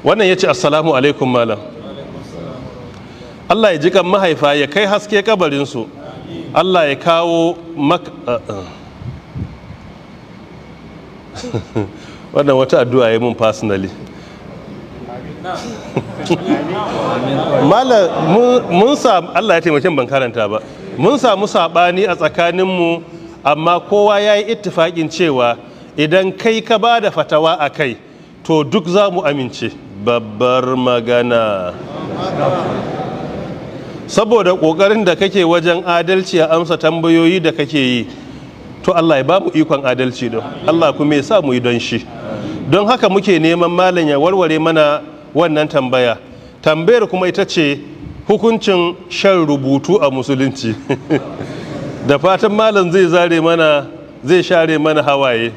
Wannan ya ce, "Assalamu alaikum malam. Allah ya ji kan mahaifa, ya kai haske kabarinsu. Allah ya kawo maka." Wannan wata addu'a ya mun personally. Malam, mun samu, Allah ya taimake, ban karanta ba. Mun samu sabani a tsakaninmu, amma kowa ya yi ittifaƙin cewa idan kai ka ba da fatawa a kai, to duk za mu amince. Babbar magana. Saboda ƙoƙarin da kake wajen adalci a amsa tambayoyi da kake yi, to Allah ya ba mu ikon adalci don Allah kuma ya sa mu yi don shi. Don haka muke neman malam ya warware mana wannan tambaya. Tambayar kuma ita ce hukuncin shan rubutu a musulunci. Da fatan malam zai zare mana, zai share mana hawaye.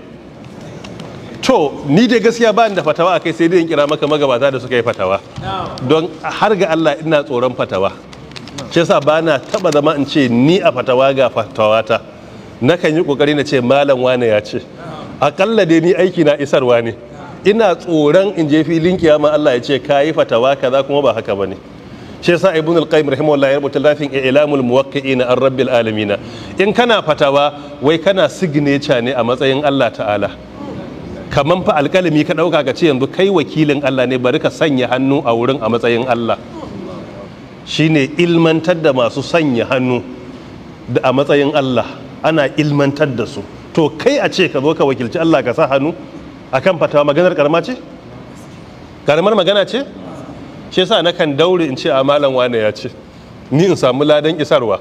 To ni dai gaskiya ba ni da fatawa akai, sai dai in kira maka magabata da suka yi fatawa. Don har ga Allah ina tsoron fatawa, shi yasa ba na taba zama in ce ni a fatawa ga fatawata. Nakan yi kokari na ce malam wane ya ce. Akalla dai ni aiki na isarwa ne. Ina tsoron in je filin kiyama Allah ya ce ka yi fatawa kaza kuma ba haka bane. Shi yasa Ibn al-Qayyim rahimahullah ya rubuta lafin I'lamul Muwaqqi'ina an Rabbil Alamin. In kana fatawa, wai kana signature ne a matsayin Allah ta'ala. Kaman fa alƙalami ka ɗauka ka ce yanzu kai wakilin Allah ne, bari ka sanya hannu a wurin a matsayin Allah. Shine ilmantar da masu sanya hannu da a matsayin Allah, ana ilmantar da su. To kai a ce ka zo ka wakilci Allah ka sa hannu akan fatawa, maganar karama ce? Karamar magana ce? Shi yasa nakan daure in ce a malam wane ya ce, ni in samu ladan isarwa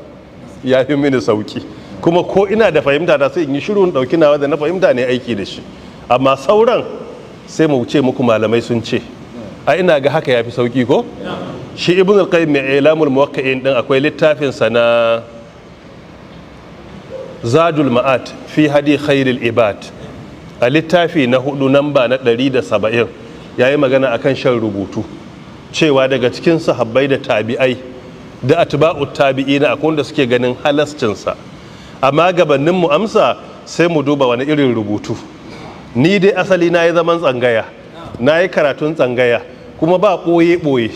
ya fi mini sauki. Kuma ko ina da fahimta da sai in yi shiru in ɗauki nawa da na fahimta ne aiki da shi, amma sauran sai mu ce muku malamai sun ce. A ina ga haka ya fi sauki ko? Shi Ibn al-Qayyim mai Ilamul Muwaqqi'in din, akwai littafin sa na Zadul Ma'at fi Hadi Khairil Ibad, a littafi na hudu, namba na 170, yayi magana akan shan rubutu, cewa daga cikin sahabbai da tabi'ai da atba'ut tabi'ina akwai wanda suke ganin halascinsa. Amma gabanin mu amsa, sai mu duba wani irin rubutu. Ni dai asali na yi zaman tsangaya, na yi karatun tsangaya, kuma ba ɓoye-ɓoye,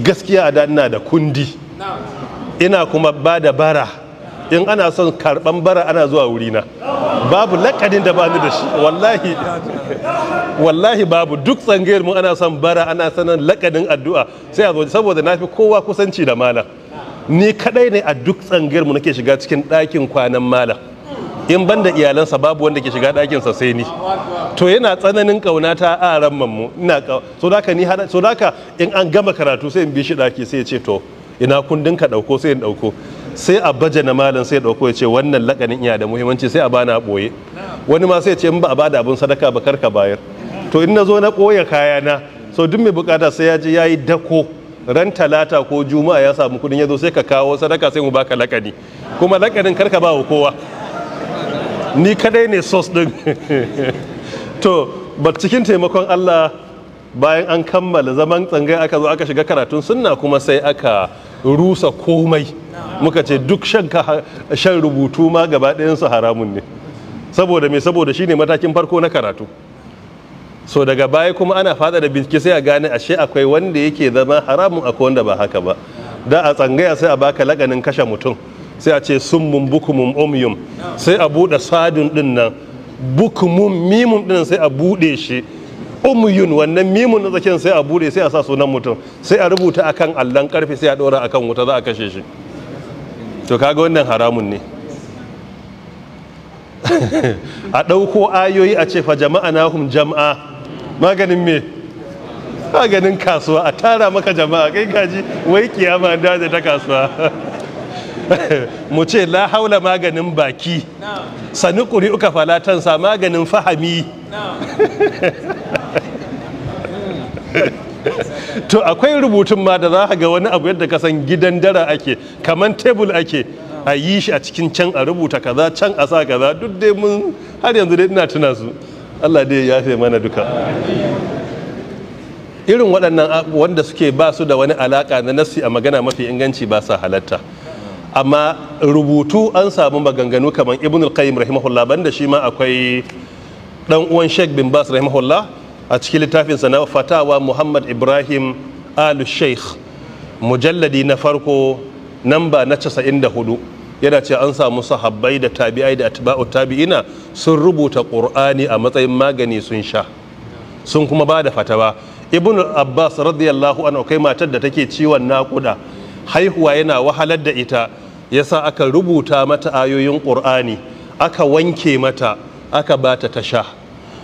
gaskiya a da ina da kundi, ina kuma ba da bara. In ana son karɓan bara ana zuwa wurina. Babu lakanin da bani da shi, wallahi wallahi babu. Duk tsangayar mu ana son bara, ana sanin lakanin addu'a, sai a zo, saboda na fi kowa kusanci da malam. Ni kadai ne a duk tsangayar mu nake shiga cikin ɗakin kwanan malam. In banda iyalansa, babu wanda ke shiga ɗakinsa sai ni. To yana tsananin ƙaunata a ran mu ina so da ni hada. So da in an gama karatu sai in bi shi ɗaki, sai ya ce, "To ina kundin ka? Ɗauko." Sai in ɗauko, sai a baje na malam, sai ya ɗauko ya ce wannan lakanin iya da muhimmanci, sai a bana ɓoye. Wani ma sai ya ce in ba a bada abin sadaka ba kar ka bayar. To in na zo na ɓoye kayana, so duk mai bukata sai ya je ya yi dako ran Talata ko Juma'a, ya samu kudin, ya zo sai ka kawo sadaka, sai mu baka lakani. Kuma lakanin karka ba wa kowa, ni kadai ne source din. To ba cikin taimakon Allah, bayan an kammala zaman tsangai aka zo aka shiga karatun sunna, kuma sai aka rusa komai. Muka ce duk shan rubutu ma gaba ɗayansu haramun ne. Saboda me? Saboda shine matakin farko na karatu. So daga baya kuma ana fada da bincike, sai a gane ashe akwai wanda yake zama haramun, akwai wanda ba haka ba. Da a tsangaya sai a baka lakanin kashe mutum, sai a ce summun bukumun umyum, sai a buɗe sadun din nan, bukumun mimun din sai a buɗe shi, umyun wannan mimun na tsakiyar sai a buɗe, sai a sa sunan mutum, sai a rubuta akan allon karfe, sai a ɗora akan wuta, za a kashe shi. To kaga wannan haramun ne. A ɗauko ayoyi a ce fa jama'a nahum jama'a, maganin me? Maganin kasuwa, a tara maka jama'a. Kai kaji wai kiyama da ta kasuwa. Mu ce la haula maganin baki, sani ƙuri uka falatansa maganin fahami. To akwai rubutun ma da za ka ga wani abu yadda ka san gidan dara ake, kaman tebul ake a yi shi a cikin can, a rubuta kaza can, a sa kaza. Duk dai mun har yanzu dai ina tuna su. Allah dai ya yafe mana duka. Irin waɗannan wanda suke ba su da wani alaka na nassi, a magana mafi inganci ba sa halatta. Amma rubutu an samu maganganu kamar Ibn al-Qayyim rahimahullah, banda shi ma akwai dan uwan Sheikh bin Bas rahimahullah, A cikin littafinsa na fatawa Muhammad Ibrahim Alu Sheikh, mujalladi na farko, namba na 94, yana ce an samu sahabbai da tabi'ai da atba'u tabi'ina sun rubuta Qur'ani a matsayin magani sun sha, sun kuma ba da fatawa. Ibn Abbas radiyallahu anhu, kai matar da take ciwon naƙuda, haihuwa yana wahalar da ita, yasa aka rubuta mata ayoyin Qur'ani, aka wanke mata, aka bata ta sha.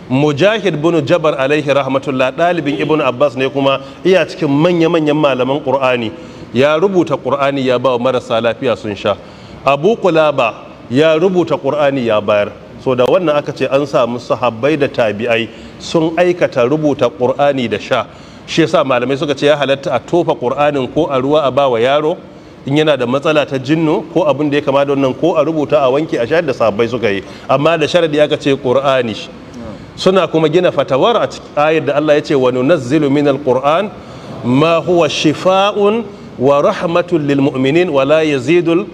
Mujahid bin Jabar alaihi rahmatullah, ɗalibin Ibn Abbas ne kuma iya cikin manya-manyan malaman Qur'ani, ya rubuta Qur'ani ya ba wa marasa lafiya sun sha. Abu Kulaba ya rubuta Qur'ani ya bayar. So da wannan aka ce an samu sahabbai da tabi'ai sun aikata rubuta Qur'ani da sha. Shi yasa malamai suka ce ya halatta a tofa Qur'anin ko a ruwa a ba wa yaro in yana da matsala ta jinnu ko abin da ya kama da wannan, ko a rubuta a wanke a shayar da sahabbai suka yi, amma da sharadi aka ce Qur'ani. Suna kuma gina fatawar a ayar da Allah ya ce wa nunazzilu minal Qur'an ma huwa shifa'un wa rahmatun lil mu'minin wa la yazidul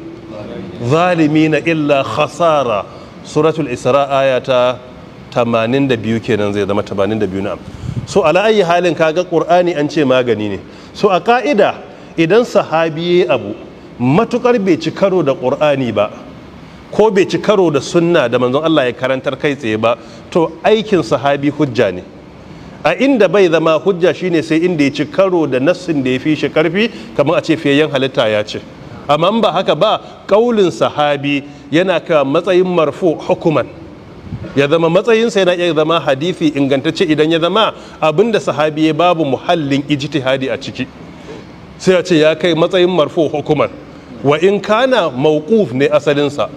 zalimina illa khasara. Suratul Isra aya ta 82 kenan, zai zama 82. Na'am. So ala ayi halin, kaga Qur'ani an ce magani ne. So a ka'ida, idan sahabi abu, matukar bai ci karo da Qur'ani ba ko bai ci karo da sunna da manzon Allah ya karantar kai tsaye ba, to aikin sahabi hujja ne. A inda bai zama hujja shine sai inda ya ci karo da nassin da ya fi shi karfi, kamar a ce fiyayyen halitta ya ce. Amma ba haka ba, kaulin sahabi yana ka matsayin marfu hukuman, ya zama matsayinsa yana iya zama hadisi ingantacce idan ya zama abinda sahabi ya babu muhallin ijtihadi a ciki, sai a ce ya kai matsayin marfu hukuman, wa in kana mawquf ne asalinsa,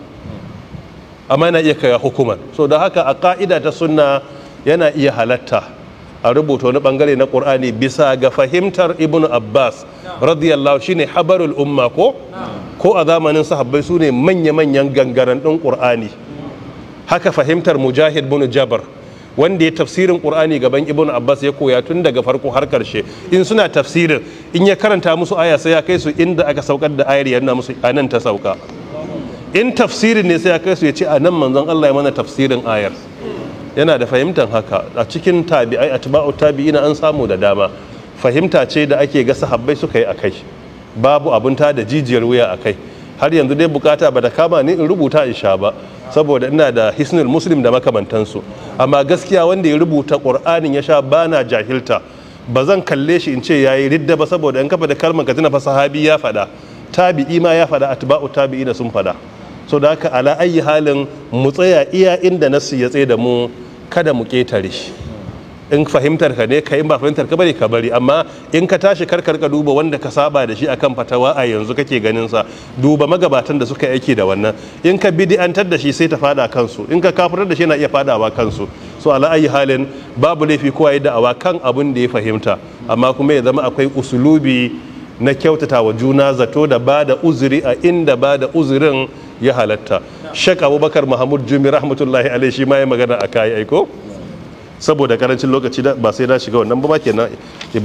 amma yana iya kai hukuman. So da haka a ka'ida ta sunna yana iya halatta a rubuta wani bangare na Qur'ani bisa ga fahimtar Ibn Abbas radiyallahu, shine habarul umma, ko a zamanin sahabbai su ne manya-manyan gangaren ɗin Qur'ani. Haka fahimtar Mujahid bin Jabar, wanda ya tafsirin Qur'ani gaban Ibn Abbas, ya koya tun daga farko har karshe. In suna tafsirin, in ya karanta musu aya, sai ya kai su inda aka saukar da ayar, yana musu anan ta sauka. In tafsirin ne, sai ya kai su ya ce anan manzon Allah ya mana tafsirin ayar. Yana da fahimtar haka. A cikin tabi'ai, atba'u tabi'ina, an samu da dama. Fahimta ce da ake ga sahabbai suka yi akai, babu abun ta da jijiyar wuya akai. Har yanzu dai bukata ba ta kama ni in rubuta in sha ba, saboda ina da Hisnul Muslim da makamantansu. Amma gaskiya wanda ya rubuta Qur'anin ya sha, bana jahilta, ba zan kalle shi in ce yayi ridda ba, saboda in kafa da kalmar ka tuna fa sahabi ya faɗa, tabi'i ma ya faɗa, atba'u tabi'ina sun faɗa. So da haka ala ayi halin, mu tsaya iya inda nasu ya tsaye da mu, kada mu ketare shi. In fahimtar ka ne ka, in ba fahimtar ka bari ka bari. Amma in ka tashi, kar ka duba wanda ka saba da shi akan fatawa a yanzu kake ganin sa, duba magabatan da suka aiki da wannan. In ka bid'antar da shi, sai ta fada kansu. In ka kafirar da shi, yana iya fadawa kansu. So ala ayi halin, babu laifi kowa ya da'awa kan abin da ya fahimta, amma kuma ya zama akwai usulubi na kyautata wa juna zato da ba da uzuri a inda ba da uzurin ya halatta. Sheikh Abubakar Mahmud Jumi rahmatullahi alaihi shi ma ya magana a kai aiko. Saboda karancin lokaci ba sai na shiga wannan ba kenan, Ibrahim.